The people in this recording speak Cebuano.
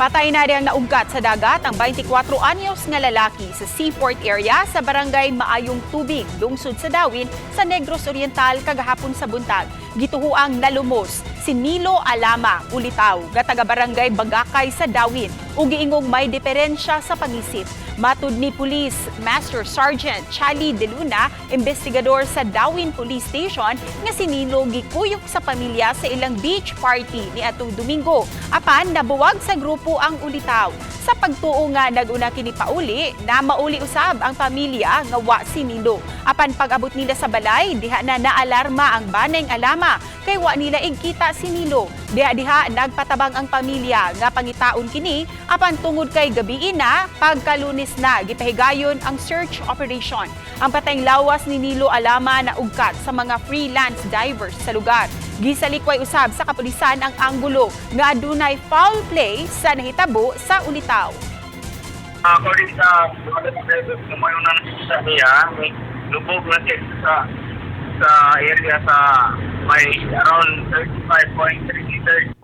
Patay na rin ang naugkat sa dagat ang 24 anyos nga lalaki sa seaport area sa Barangay Maayong Tubig, lungsod sa Dauin, sa Negros Oriental kagahapon sa buntag. Gituhuang nalumos si Nilo Alama Ulitaw, nga taga Barangay Bagakay sa Dauin, ug giingong may diferensya sa pangisip. Matud ni Police Master Sergeant Charlie De Luna, investigador sa Dauin Police Station, nga si Nilo gikuyok sa pamilya sa ilang beach party ni atong Domingo. Apan nabuwag sa grupo ang ulitaw. Sa pagtuo nga naguna kini pauli, na mauli usab ang pamilya nga wa si Nilo. Apan pag-abot nila sa balay, diha na naalarma ang baneng Alama kay wa nila igkita si Nilo. Diha-diha nagpatabang ang pamilya nga pangitaon kini, apan tungod kay gabi na, pagkalunes na gipahigayon ang search operation. Ang patayng lawas ni Nilo Alama na ugkat sa mga freelance divers sa lugar. Gisalikway usab sa kapulisan ang anggulo nga adunay foul play sa nahitabo sa ulitaw. According sa mga kumayo na sa niya, may lubog na siya sa area sa may around 35.3 meters.